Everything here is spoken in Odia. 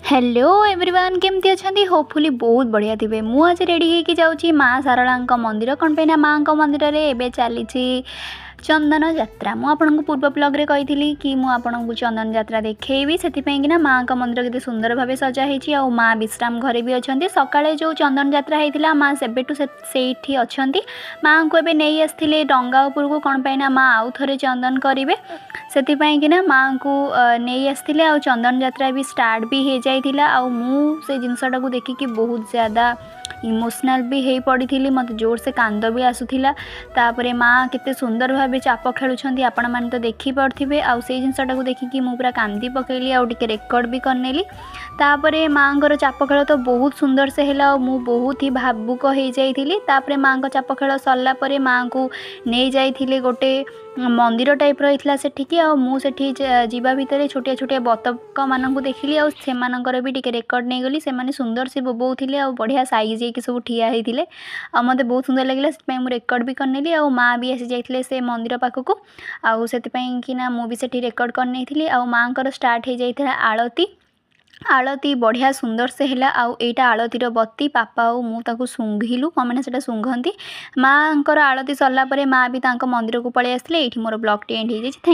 ହ୍ୟାଲୋ ଏଭ୍ରିୱାନ୍, କେମିତି ଅଛନ୍ତି? ହୋପଫୁଲି ବହୁତ ବଢ଼ିଆ ଥିବେ। ମୁଁ ଆଜି ରେଡ଼ି ହେଇକି ଯାଉଛି ମା ଶାରଳାଙ୍କ ମନ୍ଦିର। କ'ଣ ପାଇଁ ନା ମାଆଙ୍କ ମନ୍ଦିରରେ ଏବେ ଚାଲିଛି ଚନ୍ଦନ ଯାତ୍ରା। ମୁଁ ଆପଣଙ୍କୁ ପୂର୍ବ ବ୍ଲଗ୍ରେ କହିଥିଲି କି ମୁଁ ଆପଣଙ୍କୁ ଚନ୍ଦନ ଯାତ୍ରା ଦେଖେଇବି। ସେଥିପାଇଁକିନା ମାଆଙ୍କ ମନ୍ଦିର କେତେ ସୁନ୍ଦର ଭାବେ ସଜା ହେଇଛି ଆଉ ମା ବିଶ୍ରାମ ଘରେ ବି ଅଛନ୍ତି। ସକାଳେ ଯେଉଁ ଚନ୍ଦନ ଯାତ୍ରା ହେଇଥିଲା, ମା ସେବେଠୁ ସେଇଠି ଅଛନ୍ତି। ମାଆଙ୍କୁ ଏବେ ନେଇ ଆସିଥିଲେ ଡଙ୍ଗା ଉପରକୁ। କ'ଣ ପାଇଁ ନା ମା ଆଉ ଥରେ ଚନ୍ଦନ କରିବେ, ସେଥିପାଇଁକିନା ମାଆଙ୍କୁ ନେଇ ଆସିଥିଲେ। ଆଉ ଚନ୍ଦନ ଯାତ୍ରା ବି ଷ୍ଟାର୍ଟ ବି ହେଇଯାଇଥିଲା। ଆଉ ମୁଁ ସେ ଜିନିଷଟାକୁ ଦେଖିକି ବହୁତ ଜ୍ୟାଦା ଇମୋସନାଲ୍ ବି ହେଇ ପଡ଼ିଥିଲି। ମୋତେ ଜୋରସେ କାନ୍ଦ ବି ଆସୁଥିଲା। ତାପରେ ମା କେତେ ସୁନ୍ଦର ଭାବେ ଚାପ ଖେଳୁଛନ୍ତି, ଆପଣମାନେ ତ ଦେଖିପାରୁଥିବେ। ଆଉ ସେଇ ଜିନିଷଟାକୁ ଦେଖିକି ମୁଁ ପୁରା କାନ୍ଦି ପକେଇଲି ଆଉ ଟିକେ ରେକର୍ଡ଼ ବି କରିନେଲି। ତାପରେ ମାଆଙ୍କର ଚାପ ଖେଳ ତ ବହୁତ ସୁନ୍ଦର ସେ ହେଲା ଆଉ ମୁଁ ବହୁତ ହି ଭାବୁକ ହେଇଯାଇଥିଲି। ତାପରେ ମାଆଙ୍କ ଚାପ ଖେଳ ସରିଲା ପରେ ମାଆଙ୍କୁ ନେଇଯାଇଥିଲେ ଗୋଟେ ମନ୍ଦିର ଟାଇପ୍ର ହେଇଥିଲା ସେଠିକି। ଆଉ ମୁଁ ସେଠି ଯିବା ଭିତରେ ଛୋଟିଆ ଛୋଟିଆ ବତକମାନଙ୍କୁ ଦେଖିଲି ଆଉ ସେମାନଙ୍କର ବି ଟିକେ ରେକର୍ଡ଼ ନେଇଗଲି। ସେମାନେ ସୁନ୍ଦର ସେ ବୋବଉଥିଲେ ଆଉ ବଢ଼ିଆ ସାଇଜ୍ ହେଇକି ସବୁ ଠିଆ ହେଇଥିଲେ ଆଉ ମୋତେ ବହୁତ ସୁନ୍ଦର ଲାଗିଲା। ସେଥିପାଇଁ ମୁଁ ରେକର୍ଡ଼ ବି କରିନେଲି। ଆଉ ମା ବି ଆସି ଯାଇଥିଲେ ସେ ମନ୍ଦିର ପାଖକୁ ଆଉ ସେଥିପାଇଁକିନା ମୁଁ ବି ସେଠି ରେକର୍ଡ଼ କରିନେଇଥିଲି। ଆଉ ମାଆଙ୍କର ଷ୍ଟାର୍ଟ ହେଇଯାଇଥିଲା ଆଳତି। ଆଳତି ବଢ଼ିଆ ସୁନ୍ଦର ସେ ହେଲା। ଆଉ ଏଇଟା ଆଳତିର ବତି। ପାପା ଆଉ ମୁଁ ତାକୁ ଶୁଙ୍ଘିଲୁ। କ'ଣ ମାନେ ସେଇଟା ଶୁଙ୍ଘନ୍ତି। ମାଆଙ୍କର ଆଳତି ସରିଲା ପରେ ମା ବି ତାଙ୍କ ମନ୍ଦିରକୁ ପଳେଇ ଆସିଥିଲେ। ଏଇଠି ମୋର ବ୍ଲଗ୍ଟି ଏଣ୍ଡ ହେଇଯାଇଛି। Thank.